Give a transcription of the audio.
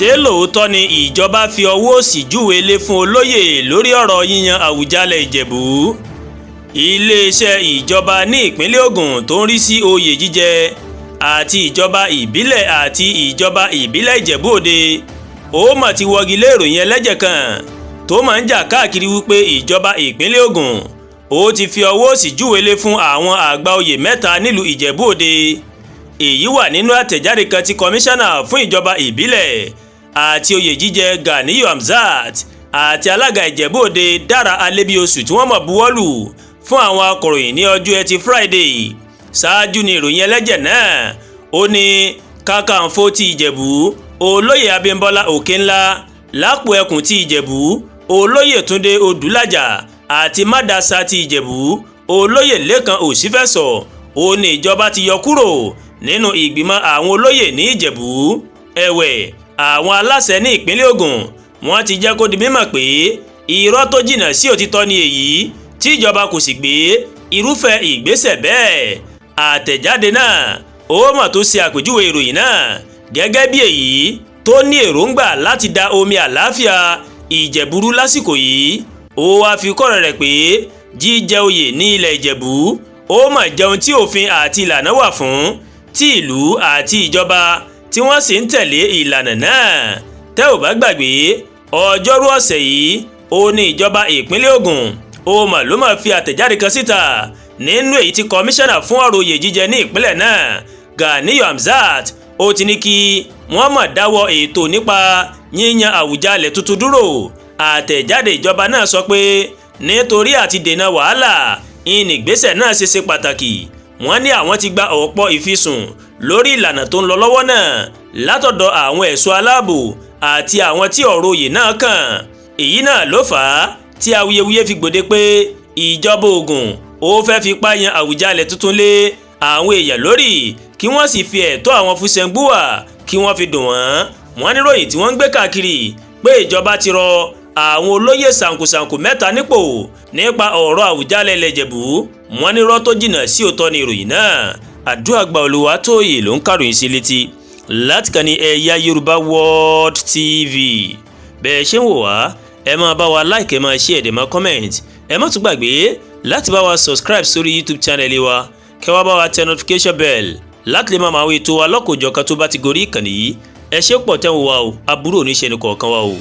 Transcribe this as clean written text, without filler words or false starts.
Ṣé lóòótọ́ ni ìjọba fi ọwọ́ òsì júwe ilé fún olóyè lórí ọ̀rọ̀ yíyan Àwùjalẹ̀ Ìjẹ̀bú? Iléeṣẹ́ ìjọba ní ìpínlẹ̀ Ògùn tó ń rí sí oyè jíjẹ àti ìjọba ìbílẹ̀ àti ìjọba ìbílẹ̀ Ìjẹ̀bú Òde ó mà ti wọ́gi lé ìròyìn ẹlẹ́jẹ̀ kan tó máa ń jà káàkiri wípé ìjọba ìpínlẹ̀ Ògùn ó ti fi ọwọ́ òsì júwe ilé fún àwọn àgbà oyè mẹ́ta nílùú Ìjẹ̀bú Òde. Èyí wà nínú àtẹ̀jáde kan tí kọmíṣánná fún ìjọba ìbílẹ̀ àti oyè jíjẹ Ganiyu Hamzat àti alága Ìjẹ̀bú Òde Dára Alébíoṣù tí wọ́n mọ̀ buwọ́lù fún àwọn akọ̀ròyìn ní ọjọ́ Ẹtì Friday. Ṣáájú ni ìròyìn ẹlẹ́jẹ̀ náà ó ní Kakanfò ti Ìjẹ̀bú, Olóyè Abímbọ́lá Òkèńlá, Lápò Ẹkùn ti Ìjẹ̀bú, Olóyè Túndé Odúlàjà, àti Mádàsá ti Ìjẹ̀bú, Olóyè Lẹ́kan Òsínfẹ̀sọ, ó ní ìjọba ti yọ kúrò nínú ìgbìmọ̀ àwọn olóyè ní Ìjẹ̀bú. Ẹ̀wẹ̀, àwọn aláṣẹ ní ìpínlẹ̀ Ògùn wọ́n ti jẹ́ kó di mímọ̀ pé irọ́ tó jìnnà sí òtítọ́ ni èyí, tí ìjọba kò sì gbé irúfẹ́ ìgbésẹ̀ bẹ́ẹ̀. Àtẹ̀jáde náà ó mọ̀ tó ṣe àpèjúwe ìròyìn náà gẹ́gẹ́ bí èyí tó ní èròǹgbà láti da omi àlàáfíà Ìjẹ̀bú rú lásìkò yìí. Ó wáá fi kọ́rọ̀ rẹ̀ pé jíjẹ oyè ní ilẹ̀ Ìjẹ̀bú ó mà jẹun tí òfin àti ìlànà wà fún, tí ìlú àti ìjọba tí wọ́n sì ń tẹ̀lé ìlànà náà. Tẹ́ ò bá gbàgbé, ọjọ́rú ọ̀sẹ̀ yìí ó ní ìjọba ìpínlẹ̀ Ògùn ó mà ló mà fi àtẹ̀jáde kan síta nínú èyí tí kọmíṣánná fún ọ̀rọ̀ oyè jíjẹ ní ìpínlẹ̀ náà, Ganiyu Hamzat, ó ti ní kí wọ́n mà dáwọ́ ètò nípa yíyan Àwùjalẹ̀ tuntun dúró. Àtẹ̀jáde ìjọba náà sọ pé nítorí àti dènà wàhálà ìnìgbésẹ̀ náà ṣe ṣe pàtàkì. Wọ́n ní àwọn ti gba ọ̀pọ̀ ìfisùn lórí ìlànà tó ń lọ lọ́wọ́ náà látọ̀dọ̀ àwọn ẹ̀ṣọ́ aláàbò àti àwọn tí ọ̀rọ̀ oyè náà kàn. Èyí náà ló fà á tí awuyewuye fi gbòde pé ìjọba Ògùn ó fẹ́ fipá yan Àwùjalẹ̀ tuntun lé àwọn èèyàn lórí, kí wọ́n sì fi ẹ̀tọ́ àwọn Fúsẹ̀ngbùwà kí wọ́n fi dùn wọ́n. Wọ́n níròyìn tí wọ́n ń gbé káàkiri pé ìjọba ti rọ àwọn olóyè ṣàǹkùṣàǹkù mẹ́ta nípò nípa ọ̀rọ̀ Àwùjalẹ̀ ilẹ̀ Ìjẹ̀bú, wọ́n nírọ́ tó jìnnà sí òótọ́ ni ìròyìn náà. Àdúràgbà Olúwatóyè ló ń kàròyìn sí létí láti kàn ní Ẹ̀yà Yorùbá World TV. Bẹ́ẹ̀ ṣe ń wò wá, ẹ máa bá wa like, ẹ máa share, ẹ dẹ̀ máa comment. Ẹ má tún gbàgbé láti bá wa subscribe sórí YouTube channel wa, kẹ́ wá bá wa tẹ notification bell láti lè máa máa wo ètò wa lọ́kòjọ̀kan tó bá ti gorí ìkànnì yìí. Ẹ ṣé pọ̀ tẹ́ ń wò wá o, aburú ò ní ṣe ẹnì kọ̀ọ̀kan wa o.